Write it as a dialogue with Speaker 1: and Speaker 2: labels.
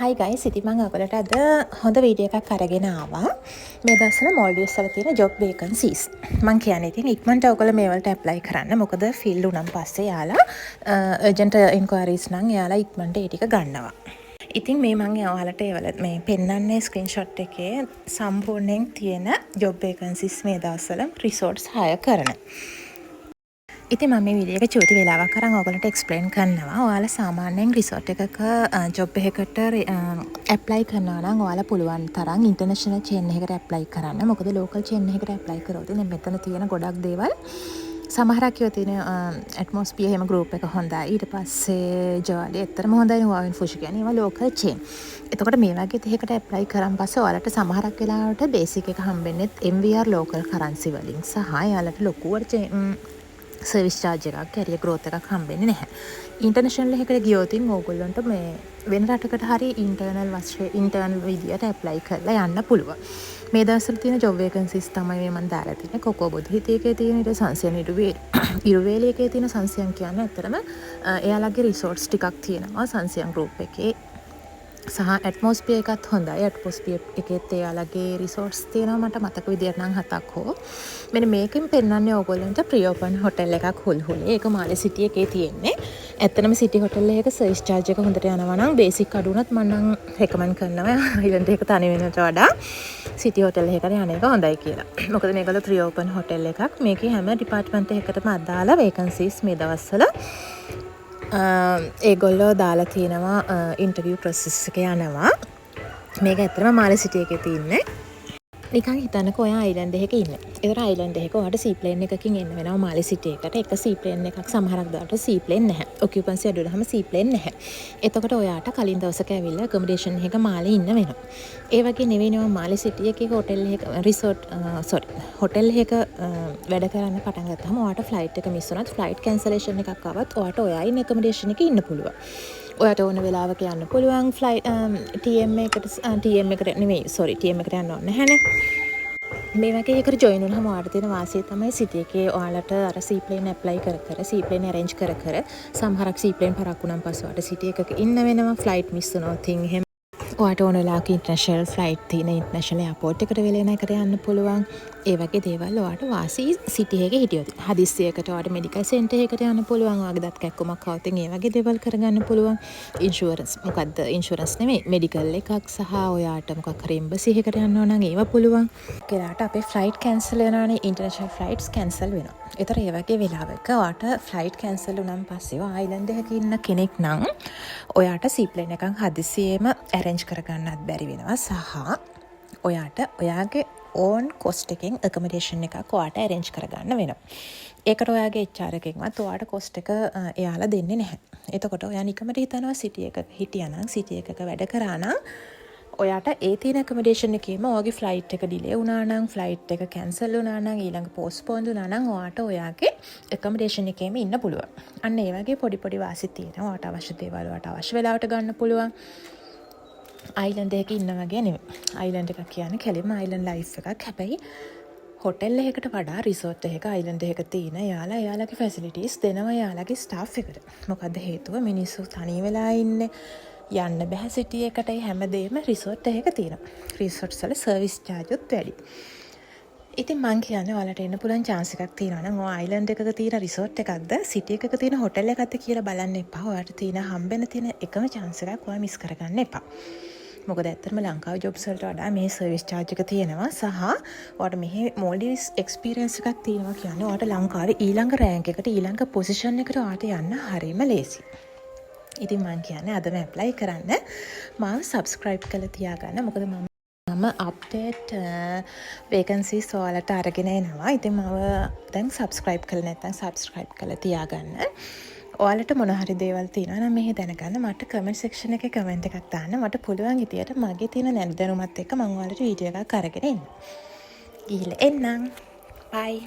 Speaker 1: හයි guys, ඉතින් මම ඔයගොල්ලන්ට අද හොඳ වීඩියෝ එකක් අරගෙන ආවා. මේ දවස්වල මෝල්ඩිව්ස් වල තියෙන ජොබ් වේකන්සීස්. මං කියන්නේ ඉතින් ඉක්මනට ඔයගොල්ලෝ මේ වලට ඇප්ලයි කරන්න. මොකද ෆිල් වුණාන් පස්සේ එයාලා අර්ජන්ට් ඉන්ක්වයරීස් නම් එයාලා ඉක්මනට ඒ ටික ගන්නවා. ඉතින් මේ මං ඔයාලට ඒවල මේ පෙන්වන්නේ ස්ක්‍රීන්ෂොට් එකේ සම්පූර්ණයෙන් තියෙන ජොබ් වේකන්සිස් මේ දවස්වල රිසෝට්ස් හයර් කරන. ඉතින් මම මේ වීඩියෝ එක චූටි වෙලාවක් අරන් ඔයගොල්ලන්ට එක්ස්ප්ලেইন කරනවා. ඔයාලා සාමාන්‍යයෙන් රිසෝට් එකක ජොබ් එකකට ඇප්ලයි කරනවා නම් ඔයාලා පුළුවන් තරම් ඉන්ටර්නැෂනල් චේන් එකකට ඇප්ලයි කරන්න. මොකද ලෝකල් චේන් එකකට ඇප්ලයි කරොත් ඉතින් මෙතන තියෙන ගොඩක් දේවල් සමහරක් ඒවා තියෙන ඇට්මොස්ෆියර් එහෙම ගෲප් එක හොඳයි. ඊට පස්සේ ජොලි ඇත්තටම හොඳයි. හුවාවෙන් ෆුෂි කියන්නේ ඒවා ලෝකල් චේන්. එතකොට මේ වගේ දෙයකට ඇප්ලයි කරන් පස්සේ ඔයාලට සමහරක් වෙලාවට බේසික් එක හම්බෙන්නෙත් MVR local කරන්සි වලින් සහ එයාලට ලොකුවට සර්විස් චාර්ජ් එකක්, කැරියර් ග්‍රෝත් එකක් හම්බෙන්නේ නැහැ. ඉන්ටර්නැෂනල් එකකට ගියොත් ඉතින් ඕගොල්ලන්ට මේ වෙන රටකට හරි ඉන්ටර්නල් වශයෙන්, ඉන්ටර්නල් විදියට ඇප්ලයි කරලා යන්න පුළුවන්. මේ දවස්වල තියෙන ජොබ් වේකන්සිස් තමයි මේ මම දාලා තියෙන්නේ. කොකෝ බුදුහිත එකේ තියෙන, ඊට සංසියන් ඉරුවේලි එකේ තියෙන. සංසියන් කියන්නේ ඇත්තටම එයාලගේ රිසෝට්ස් ටිකක් තියෙනවා සංසියන් ගෲප් එකේ. සහ ඇට්මොස්ෆියර් එකත් හොඳයි. ඇට්මොස්ෆියර් එකෙත් එයාලගේ රිසෝට්ස් තියෙනවා මට මතක විදියට නම් හතක් හෝ. මෙන්න මේකෙන් පෙන්වන්නේ ඕගොල්ලන්ට ප්‍රී ඕපන් හොටෙල් එකක් හුල්හුලේ. ඒක මාලේ සිටි එකේ තියෙන්නේ. ඇත්තටම සිටි හොටෙල් එකක සර්විස් චාර්ජ් එක හොඳට යනවා නම්, බේසික් අඩු වුණත් මම නම් රෙකමන්ඩ් කරනවා අයිලන්ඩ් එක තනි වෙනට වඩා සිටි හොටෙල් එකකට යන එක හොඳයි කියලා. මොකද මේගොල්ලෝ ප්‍රී ඕපන් හොටෙල් එකක්. මේකේ හැම ඩිපාර්ට්මන්ට් එකකටම අදාළ වේකන්සිස් මේ දවස්වල ඒගොල්ලෝ දාලා තියෙනවා, ඉන්ටර්විව් ප්‍රොසෙස් එක යනවා. මේක ඇත්තටම මාලේ සිටි එකේ තියෙන්නේ. නිකන් හිතන්නකෝ ඔයා අයිලන්ඩ් එකක ඉන්නේ. ඒතර අයිලන්ඩ් එකක ඔයාට සීප්ලේන් එකකින් එන්න වෙනවා මාලේ සිටි එකට. එක සීප්ලේන් එකක්, සමහරක් දවල්ට සීප්ලේන් නැහැ. ඔකියුපන්සි අඩු වුනහම සීප්ලේන් නැහැ. එතකොට ඔයාට කලින් දවසක ඇවිල්ලා ඇකොමඩේෂන් එකක මාලේ ඉන්න වෙනවා. ඒ වගේ නෙවෙයිනේ ඔයා මාලේ සිටි එකේ හොටෙල් එකක, රිසෝට්, සෝරි, හොටෙල් එකක වැඩ කරන්න පටන් ගත්තාම ඔයාට ෆ්ලයිට් එක මිස් වුණත්, ෆ්ලයිට් කැන්සලේෂන් එකක් ආවත් ඔයාට ඔයා ඉන්න ඇකොමඩේෂන් එකේ ඉන්න පුළුවන්. ඔයාට ඕන වෙලාවක යන්න පුළුවන් ෆ්ලයිට් TM එකට, TM එකට නෙමෙයි, සෝරි, TM එකට යන්න ඕනේ නැහැනේ. මේ වගේ එකකට ජොයින් වුණාම ඔයාලට තියෙන වාසිය තමයි සිටි එකේ ඔයාලට අර සීප්ලේන් ඇප්ලයි කර කර, සීප්ලේන් ඇරේන්ජ් කර කර, සමහරක් සීප්ලේන් පරක්කු වුණාන් පස්සේ ඔයාලට සිටි එකක ඉන්න වෙනවා. ෆ්ලයිට් මිස් වුණොත් ඉතින් එහෙම ඔයාට ඕන වෙලාවක ඉන්ටර්නැෂනල් ෆ්ලයිට් තියෙන ඉන්ටර්නැෂනල් එයාපෝට් එකට වෙලෙන එකට යන්න පුළුවන්. ඒ වගේ දේවල් ඔයාට වාසි සිටි එකේ හිටියොත්. හදිස්සියකට ඔයාට මෙඩිකල් සෙන්ටර් එකකට යන්න පුළුවන්. ඔයාගේ දත් කැක්කුමක් ආවොත් ඒ වගේ දේවල් කරගන්න පුළුවන්. ඉන්ෂුරන්ස්, මොකද්ද, ඉන්ෂුරන්ස් නෙමෙයි, මෙඩිකල් එකක් සහ ඔයාට මොකක් හරි එම්බසි එකකට යන්න ඕන නම් ඒවා පුළුවන්. වෙලාවට අපේ ෆ්ලයිට් කැන්සල් වෙනවනේ, ඉන්ටර්නැෂනල් ෆ්ලයිට්ස් කැන්සල් වෙනවා. ඒතර ඒ වගේ වෙලාවක ඔයාට ෆ්ලයිට් කැන්සල් වුණාන් පස්සේ ඔයා අයිලන්ඩ් එකක ඉන්න කෙනෙක් නම් ඔයාට සීප්ලේන් එකක් හදිසියෙම ඇරේන්ජ් කරගන්නත් බැරි වෙනවා සහ ඔයාට ඔයාගේ ඕන් කොස්ට් එකෙන් ඇකොමඩේෂන් එකක් ඔයාට ඇරේන්ජ් කරගන්න වෙනවා. ඒකට ඔයාගේ HR එකෙන්වත් ඔයාට කොස්ට් එක එයාලා දෙන්නේ නැහැ. එතකොට ඔයා නිකමට හිතනවා සිටි එකක හිටියා නම්, සිටි එකක වැඩ කරා නම් ඔයාට ඒ තියෙන ඇකොමඩේෂන් එකේම ඔයාගේ ෆ්ලයිට් එක ඩිලේ වුණා නම්, ෆ්ලයිට් එක කැන්සල් වුණා නම්, ඊළඟ පෝස්ට්පෝන් වුණා නම් ඔයාට ඔයාගේ ඇකොමඩේෂන් එකේම ඉන්න පුළුවන්. අන්න ඒ වගේ පොඩි පොඩි වාසි තියෙනවා. ඔයාට අවශ්‍ය දේවල් ඔයාට අවශ්‍ය වෙලාවට ගන්න පුළුවන්. අයිලන්ඩ් එකක ඉන්න වගේ නෙමෙයි. අයිලන්ඩ් එකක් කියන්නේ කෙලින්ම අයිලන්ඩ් ලයිෆ් එකක්. හැබැයි හොටෙල් එකකට වඩා රිසෝට් එකක, අයිලන්ඩ් එකක තියෙන එයාලා එයාලගේ ෆැසිලිටීස් දෙනවා එයාලගේ ස්ටාෆ් එකට. මොකද්ද හේතුව? මිනිස්සු තනි වෙලා ඉන්නේ. යන්න බැහැ සිටි එකට. ඒ හැමදේම රිසෝට් එකක තියෙනවා. රිසෝට්ස් වල සර්විස් චාර්ජුත් වැඩි. ඉතින් මං කියන්නේ ඔයාලට එන්න පුළුවන් චාන්ස් එකක් තියෙනවා නම් ඔය අයිලන්ඩ් එකක තියෙන රිසෝට් එකක්ද, සිටි එකක තියෙන හොටෙල් එකක්ද කියලා බලන්න එපා. ඔයාලට තියෙන හම්බෙන තියෙන එකම චාන්ස් එකක් ඔයා මිස් කරගන්න එපා. මොකද ඇත්තටම ලංකාවේ ජොබ්ස් වලට වඩා මෙහි සර්විස් චාර්ජ් එක තියෙනවා සහ ඔයාට මෙහි මෝල්ඩිව්ස් එක්ස්පීරියන්ස් එකක් තියෙනවා කියන්නේ ඔයාට ලංකාවේ ඊළඟ රෑන්ක් එකට, ඊළඟ පොසිෂන් එකට ඔයාට යන්න හරිම ලේසි. ඉතින් මං කියන්නේ අදම ඇප්ලයි කරන්න. මාව සබ්ස්ක්‍රයිබ් කරලා තියාගන්න. මොකද මම අප්ඩේට් වේකන්සිස් ඔයාලට අරගෙන එනවා. ඉතින් මාව දැන් සබ්ස්ක්‍රයිබ් කරලා නැත්නම් සබ්ස්ක්‍රයිබ් කරලා තියාගන්න. ඔයාලට මොන හරි දේවල් තියෙනවා නම් මෙහි දැනගන්න මට කමෙන්ට් සෙක්ෂන් එකේ කමෙන්ට් එකක් දාන්න. මට පුළුවන් විදියට මගේ තියෙන දැනුමත් එක්ක මං ඔයාලට වීඩියෝ එකක් අරගෙන එන්න. ගිහිල්ලා එන්නම්. බයි.